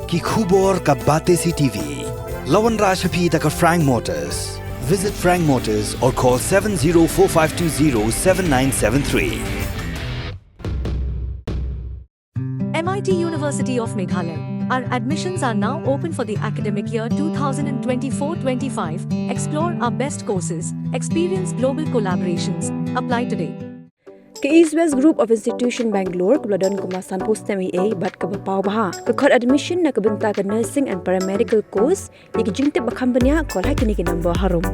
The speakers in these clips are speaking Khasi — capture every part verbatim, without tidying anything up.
Ki khubor ka Batesi TV. La wanrah sha phi da ka Frank Motors. Visit Frank Motors or call seven zero four five two zero seven nine seven three. M I T University of Meghalaya. Our admissions are now open for the academic year two thousand twenty-four twenty-five. Explore our best courses, experience global collaborations. Apply today. Ka East West Group of Institution Bangalore, kaba la don kumba sanphew snem eiei bad kaba paw bha, ka khot admission na ka bynta ka nursing and paramedical course. Ïa ki jingtip ba kham bniah, call ha kine ki number harum.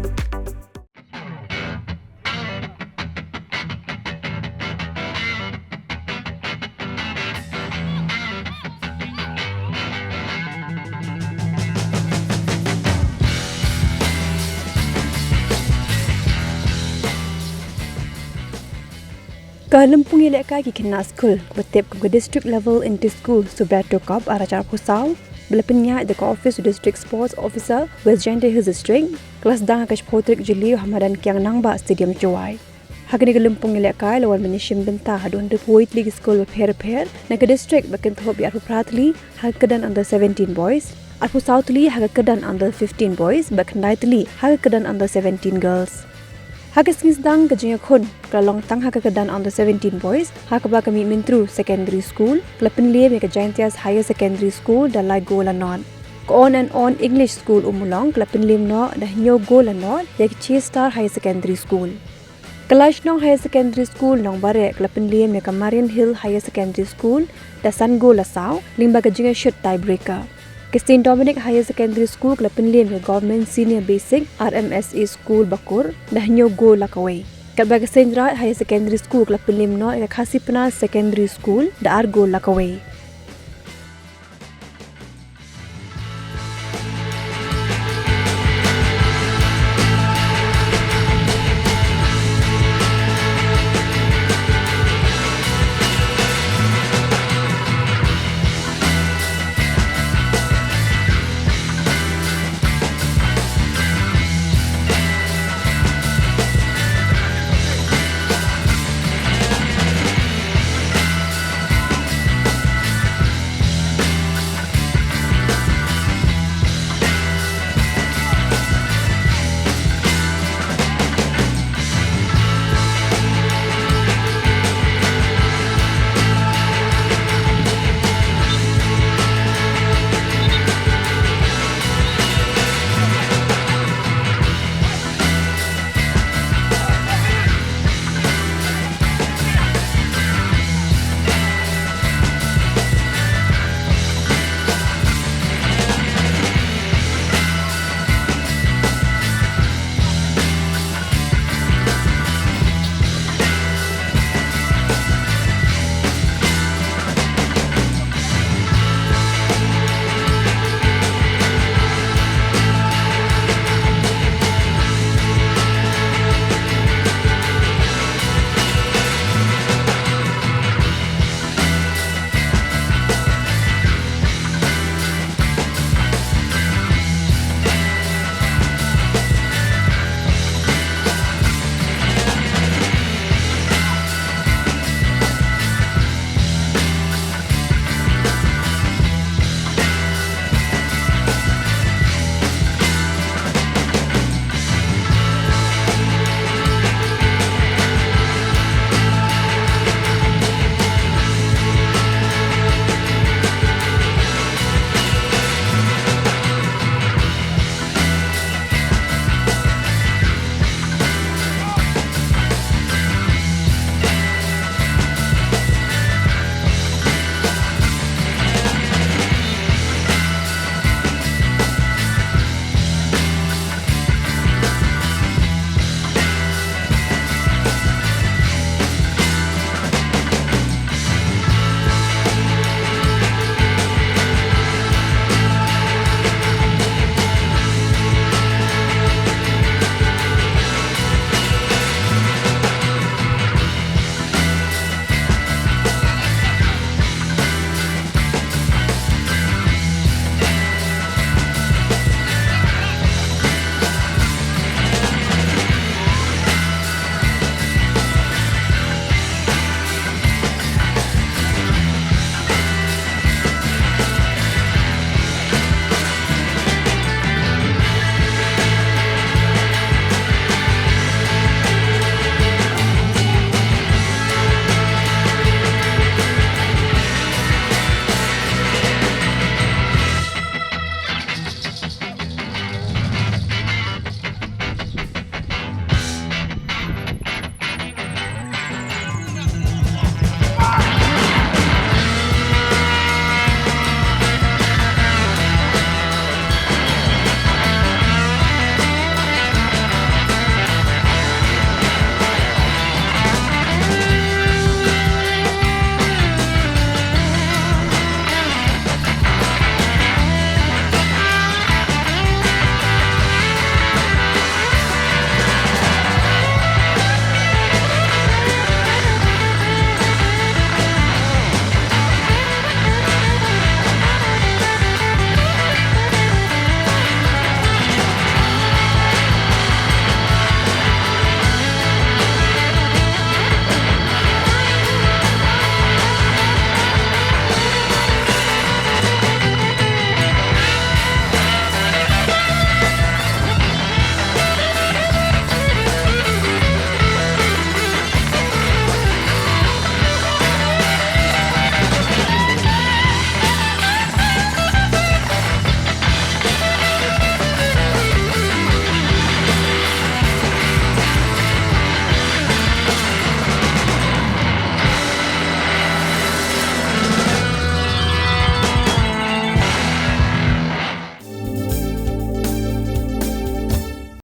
Ka lympung ïalehkai ki khynnah skul, kaba tip kum ka District Level Inter School Subreto Cup ar hajar arphew saw, ba la pynïaid da ka office u District Sports Officer, West Jaintia Hills District, ka la sdang ha ka shiphew tarik Jylliew ha madan Kiang Nangbah Stadium, Jowai. Ha kane ka lympung ïalehkai la wan ban ïashim bynta haduh hynriewphew tylli ki skul bapher bapher na ka district, ba kynthup ïa arphew phra tylli ha ka kyrdan under seventeen boys, arphew saw tylli ha ka kyrdan under fifteen boys bad khyndai tylli ha ka kyrdan under seventeen girls. Ha ka sngi sdang, ka jingïakhun ka la long tang ha ka kyrdan under seventeen boys, ha kaba ka Mihmyntdu Secondary School ka la pynliem ïa ka Jaintias Higher Secondary School da lai gol la nod. Ka On and On English School Ummulong ka la pynliem noh da hynñiew gol la nod ïa ka Che Star Higher Secondary School. Ka Laishnong Higher Secondary School Nongbareh ka la pynliem ïa ka Marian Hill Higher Secondary School da san gol la saw, lyngba ka jingïashut tiebreaker. Ka Saint Dominic Higher Secondary School ka la pynliem ïa ka Government Senior Basic R M S A School Bakur da hynñiew gol la kawei. Katba ka Saint Raj Higher Secondary School ka la pynliem noh ïa ka Khasipnar Secondary School da ar gol la kawei.